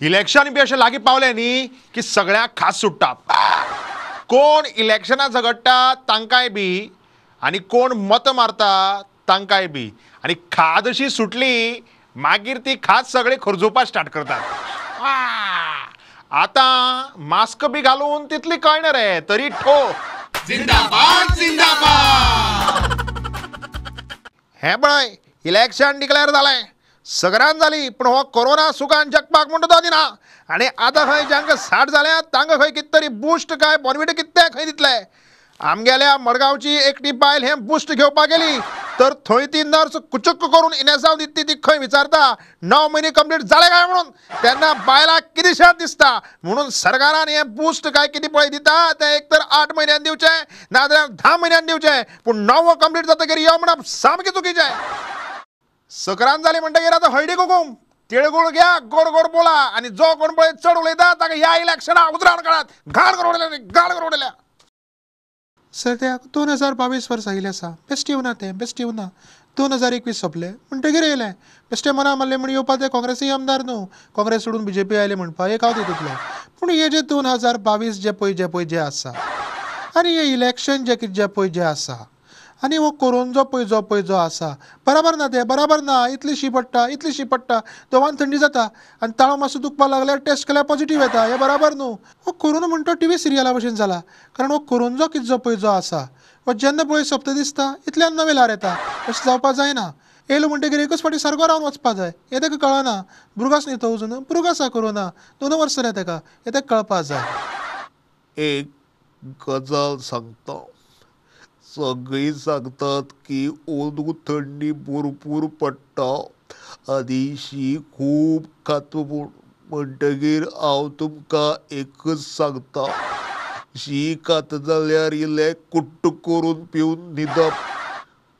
Election बी अशें लागीं पावलें न्ही की सगळ्यांक खास सुट्टा. कोण इलेक्शनां झगडटा तांकांय बी आनी कोण मत मारता तांकांय बी. आनी खाद अशी सुटली मागीर ती खाद सगळी खर्जुवपाक स्टार्ट करतात. आतां मास्क बी घालून तितली कळना रे तरी ठो जिंदाबाद जिंदाबाद. हें पळय इलेक्शन डिक्लेअर जालें, सगळ्यान जाली, पूण हो कोरोना सुखान जगपाक म्हणटा तो दिना. आनी आतां खंय जांकां 60 जाल्या तांकां खंय कितें तरी बुस्ट काय बॉर्नविटा कितें खंय दितले. आमगेल्या मडगांवची एकटी बायल हें बुस्ट घेवपाक गेली तर थंय ती नर्स कुचुक्क करून इनेसांव दितली ती खंय विचारता 9 म्हयने कंप्लीट जाले काय म्हणून. तेन्ना बायलाक कितेंशें दिसता म्हणून सरकारान हें बुस्ट काय कितें पळय दिता तें एक तर 8 म्हयन्यान दिवचें नाजाल्यार 10 म्हयन्यान दिवचें, पूण 9 कंप्लीट जातकीर यो म्हणप सामकें चुकीचें. सकरान जाली म्हणटकीर आतां हळदी कुकूम तिळगुळ घ्या, गोड गोड बोला आनी जो कोण पळय चड उलयता ताका ह्या इलेक्शनाक उजरावन काडात. घाण करून उडयल्या, घाण करून उडयल्या. सद्याक 2022 वर्सा येयलें आसा, बेश्टें येवना तें, बेश्टें येवना. 2021 सोंपलें म्हणटगीर येयलें बेश्टें मना मारलें म्हण येवपा तें काँग्रेसीय आमदार न्हू, काँग्रेस सोडून बीजेपी आयलें म्हणपा एक हांव तितूंतलो. पूण हें जें 2022 जें पळय जें पळय जें आसा आनी हें इलेक्शन जें कितें जें पळय जें आसा आनी हो कोरोना जो पळय जो पळय जो आसा बराबर ना तें, बराबर ना. इतली शी पडटा, इतली शी पडटा, दोवान थंडी जाता आनी ताळो मातसो दुखपाक लागल्यार टेस्ट केल्यार पॉझिटीव येता, हें बराबर न्हू. हो कोरोना म्हणटा तो टीव्ही सिरियला भशेन जाला, कारण हो कोरोना जो कितें जो पळय जो आसा हो जेन्ना पळय सोंपता दिसता इतल्यान नवें ल्हार येता. अशें जावपाक जायना. येयलो म्हणटकीर एकच फावटी सारको रावन वचपा जाय, हें ताका कळना. भुरगो न्ही तो अजून, भुरगो आसा कोरोना, 2 वर्सां जालीं ताका, हें ताका कळपा जाय. एक गजाल सांगता, सगळीं सांगतात की अंदू थंडी भरपूर पडटा आनी शी खूब खाता म्हूण. म्हणटगीर हांव तुमकां एकच सांगता, शी खाता जाल्यार इल्लें कुट्ट करून पिवन न्हिदप,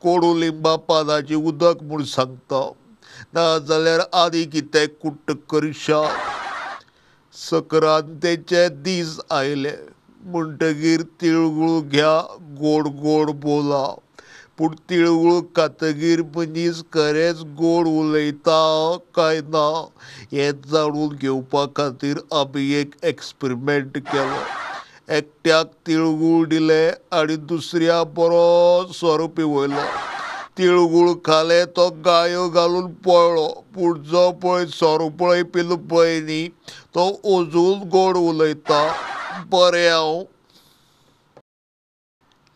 कोडू लिंबा पानाचें उदक म्हूण सांगता, नाजाल्यार आनी कितें कुट्ट करशा. सक्रांतेचे दीस आयले म्हणटगीर तिळगुळ घ्या, गोड गोड बोला. पूण तिळगुळ खातगीर मनीस खरेंच गोड उलयता काय ना हें जाणून घेवपा खातीर आमी एक एक्सपेरिमेंट केलो. एकट्याक तिळगुळ दिले आनी दुसऱ्या बरो सोरो पिवयलो. तिळगुळ खाले तो गायो घालून पळ्ळो, पूण जो पळय सोरो पळय पिलो पळय न्ही तो अजून गोड उलयता. बरें हांव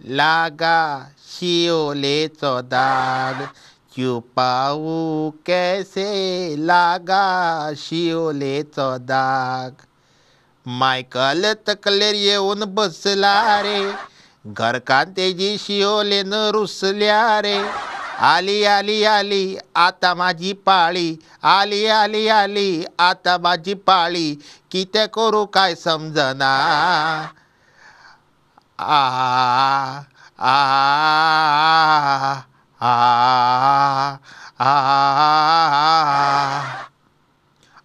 लागा शिवलेचो दाग छुपाऊ कैसे लागा शिवलेचो दाग. मायकल तकलेर येवन बसला रे, घरकान तेजी शिवलेन रुसल्या रे. आली आली आली आता माझी पाळी, आली आली आली आता माझी पाळी, कितें करूं काय समजना. आ आ आ आ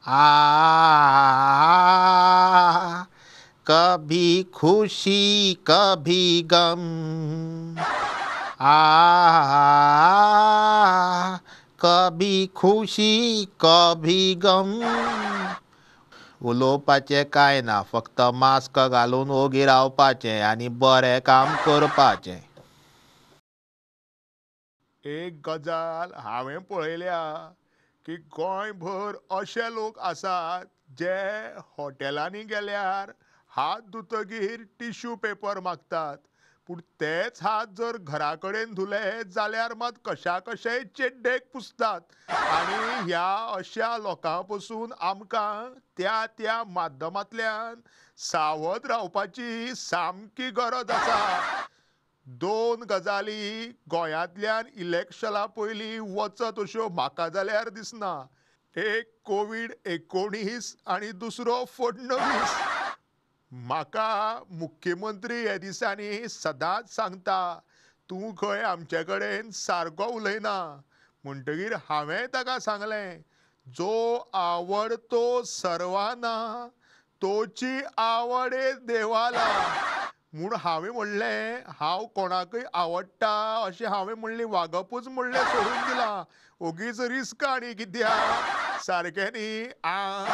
आ कभी खुशी कभी गम, आ कभी खुशी कभी गम. उलोवपाचें कांय ना, फक्त मास्क घालून ओगी रावपाचें आनी बरें काम करपाचें. एक गजाल हांवें पळयल्या की गोंयभर अशे लोक आसात जे हॉटेलांनी गेल्यार हात धुतगीर टिश्यू पेपर मागतात, पूण तेच हात जर घरा कडेन धुले जाल्यार मात कशा कशेय चेड्डेक पुसतात. आनी ह्या अशा लोकां पसून आमकां त्या त्या माध्यमांतल्यान सावध रावपाची सामकी गरज आसा. 2 गजाली गोंयांतल्यान इलेक्शना पयलीं वचत अश्यो म्हाका जाल्यार दिसना. एक कोवीड-19 आनी दुसरो फडणवीस. म्हाका मुख्यमंत्री ह्या दिसांनी सदांच सांगता तूं खंय आमचे कडेन सारको उलयना. म्हणटगीर हांवें ताका सांगलें जो आवडतो सर्वाना तोची आवडे देवाला. म्हूण हांवें म्हणलें हांव कोणाकय आवडटा अशें हांवें म्हणलें, वागपूच म्हणलें सोडून दिलां. ओगीच रिस्क आनी कित्याक सारकें न्ही. आ.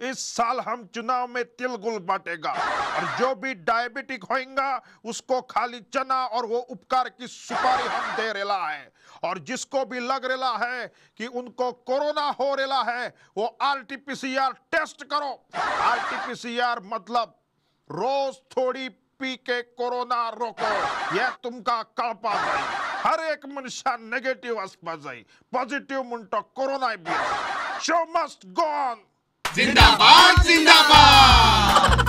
इस साल हम चुनाव में तिलगुल बांटेगा और जो भी डायबिटिक होएगा उसको खाली चना और वो उपकार की सुपारी हम दे रेला है। और जिसको भी लग रेला है कि उनको कोरोना हो रेला है वो आरटीपीसीआर टेस्ट करो। आरटीपीसीआर मतलब रोज थोड़ी पी के कोरोना रोको। यह तुमका कळपा जाय। हर एक मनशान नेगेटिव्ह आसपा जाय, पॉझिटिव्ह म्हणतो corona B. Show must go on. जिंदाबाद जिंदाबाद।